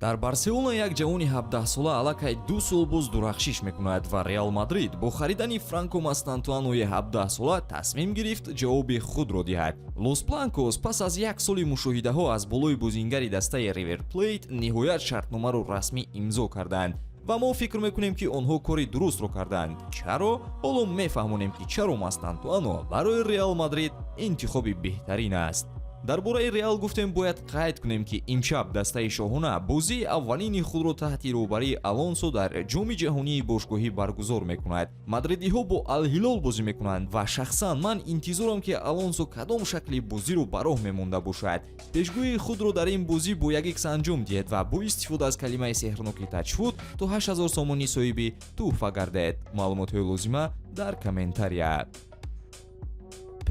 Дар Барселона як ҷавони 17-сола аллакай 2 сол боз дурахшиш мекунад ва Реал Мадрид бо харидани Франко Мастантуанои 17-сола тасмим гирифт ҷавоби худро диҳад. Лос Бланкос пас аз як соли мушоҳидаҳо аз болои бозингари дастаи Ривер Плейт ниҳоят шартномаро расмӣ имзо карданд ва мо фикр мекунем, ки онҳо кори дурустро карданд. Чаро? Ҳоло мефаҳмонем, ки чаро Мастантуано барои Реал Мадрид интихоби беҳтарин аст. Дар бораи Реал гуфтем, бояд қайд кунем, ки имшаб дастаи шоҳона бозии аввалини худро таҳти роҳбарии Алонсо дар Ҷоми ҷаҳонии бошгоҳӣ баргузор мекунад. Мадридиҳо бо Алҳилол бозӣ мекунанд ва шахсан ман интизорам, ки Алонсо кадом шакли бозиро ба роҳ мемонда бошад. Пешгӯии худро дар ин бозӣ бо як икс анҷом диҳед ва бо истифода аз калимаи сеҳрноки «Тачфут» то 8000 сомонӣ соҳиби тӯҳфа гардед. Маълумотҳои лозима дар комментария.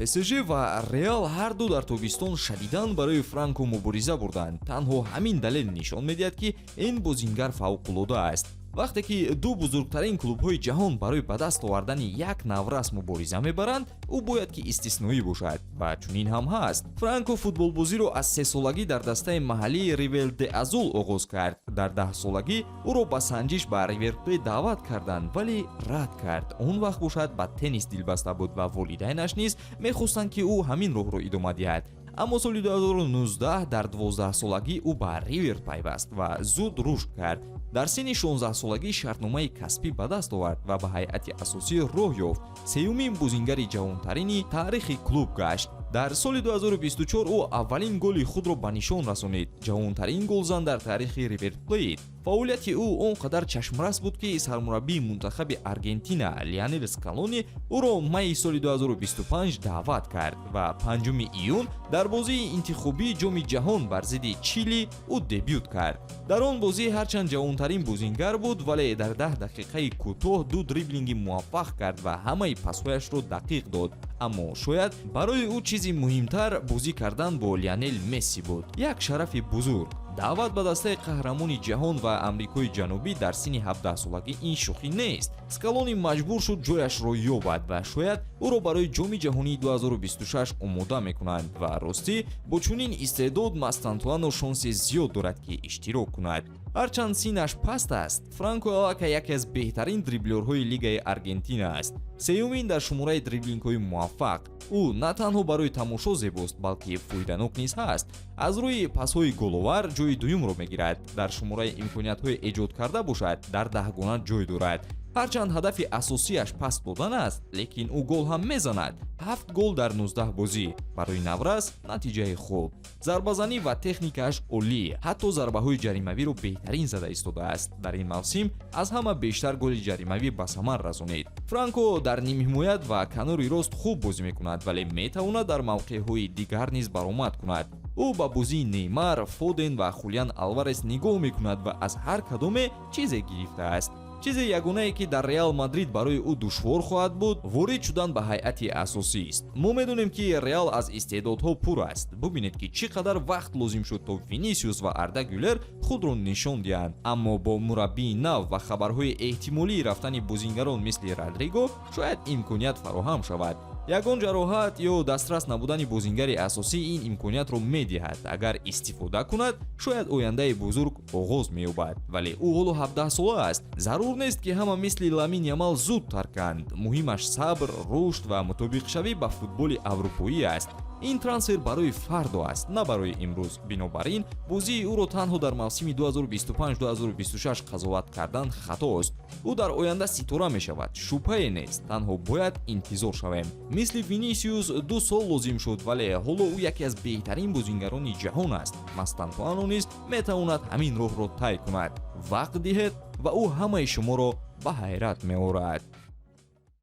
ПСЖ ва Реал ҳарду дар тобистон шадидан барои Франко мубориза бурданд. Танҳо ҳамин далел нишон медиҳад, ки ин бозингар фавқулода аст. Вақте ки ду бузургтарин клубҳои ҷаҳон барои ба даст овардани як наврас мубориза мебаранд, ӯ бояд ки истисноӣ бошад ва чунин ҳам ҳаст. Франко футболбозиро аз 3-солагӣ дар дастаи маҳаллии Ривел де Азул оғоз кард. Дар 10-солагӣ ӯро ба санҷиш ба Риверплейт даъват карданд, вале рад кард. Он вақт бошад ба теннис дилбаста буд ва волидайнаш низ мехостанд, ки ӯ ҳамин роҳро идома диҳад. Аммо соли 2019 дар 12-солагӣ ӯ ба Ривер пайваст ва зуд рушд кард. Дар синни 16-солагӣ шартномаи касбӣ ба даст овард ва ба ҳайати асосӣ роҳ ёфт. Сеюмин бозингари ҷавонтарини таърихи клуб гашт. Дар соли 2024 ӯ аввалин голи худро ба нишон расонид, ҷавонтарин голзан дар таърихи Риверплейт. Фаъолияти ӯ он қадар чашмрас буд, ки сармураббии мунтахаби Аргентина Лионел Скалони ӯро майи соли 2025 даъват кард ва 5 июн дар бозии интихобии Ҷоми ҷаҳон бар зидди Чили ӯ дебют кард. Дар он бозӣ ҳарчанд ҷавонтарин бозингар буд, вале дар 10 дақиқаи кӯтоҳ ду дриблинги муваффақ кард ва ҳамаи пасҳояшро дақиқ дод. Аммо шояд барои ӯ чизи муҳимтар бозӣ кардан бо Лионел Месси буд. Як шарафи бузург. Даъват ба дастаи қаҳрамони ҷаҳон ва Амрикои Ҷанубӣ дар синни 17-солагӣ ин шӯхӣ нест. Скалони маҷбур шуд ҷояшро ёбад ва шояд ӯро барои Ҷоми ҷаҳонии 2026 омода мекунанд. Ва ростӣ, бо чунин истеъдод Мастантуано шонси зиёд дорад, ки иштирок кунад. Ҳарчанд синнаш паст аст, Франко аллакай яке аз беҳтарин дриблёрҳои Лигаи Аргентина аст, сеюмин дар шумораи дриблингҳои муваффақ. Ӯ на танҳо барои тамошо зебост, балки фоиданок низ ҳаст. Аз рӯи пасҳои головар ҷои дуюмро мегирад. Дар шумораи имкониятҳои эҷод карда бошад, дар даҳгона ҷой дорад. Ҳарчанд ҳадафи асосиаш пас додан аст, лекин ӯ гол ҳам мезанад: ҳафт гол дар 19 бозӣ. Барои наврас натиҷаи хуб. Зарбазанӣ ва техникааш олӣ, ҳатто зарбаҳои ҷаримавиро беҳтарин зада истодааст. Дар ин мавсим аз ҳама бештар голи ҷаримавӣ ба самар расонид. Франко дар нимҳимоят ва канори рост хуб бозӣ мекунад, вале метавонад дар мавқеъҳои дигар низ баромад кунад. Ӯ ба бозии Неймар, Фоден ва Хулиан Алварес нигоҳ мекунад ва аз ҳар кадоме чизе гирифтааст. Чизи ягонае, ки дар Реал Мадрид барои ӯ душвор хоҳад буд, ворид шудан ба ҳайати асосист. Мо медонем, ки Реал аз истеъдодҳо пур аст. Бубинед, ки чӣ қадар вақт лозим шуд, то Винисиус ва Арда Гюлер худро нишон диҳанд. Аммо бо мураббии нав ва хабарҳои эҳтимолии рафтани бозингарон мисли Родриго шояд имконият фароҳам шавад. Ягон ҷароҳат ё дастрас набудани бозингари асосӣ ин имкониятро медиҳад. Агар истифода кунад, шояд ояндаи бузург оғоз меёбад. Вале ӯ ҳоло 17-сола аст. Зарур нест, ки ҳама мисли Ламин Ямал зуд тарканд. Муҳимаш сабр, рушд ва мутобиқшавӣ ба футболи аврупоӣ аст. Ин трансфер барои фардо аст, на барои имрӯз. Бинобар ин бозии ӯро танҳо дар мавсими 2025-2026 қазоват кардан хатост. Ӯ дар оянда ситора мешавад, шубҳае нест, танҳо бояд интизор шавем. Мисли Винисиус 2 сол лозим шуд, вале ҳоло ӯ яке аз беҳтарин бозингарони ҷаҳон аст. Мастантуано низ метавонад ҳамин роҳро тай кунад. Вақт диҳед ва ӯ ҳамаи шуморо ба ҳайрат меорад.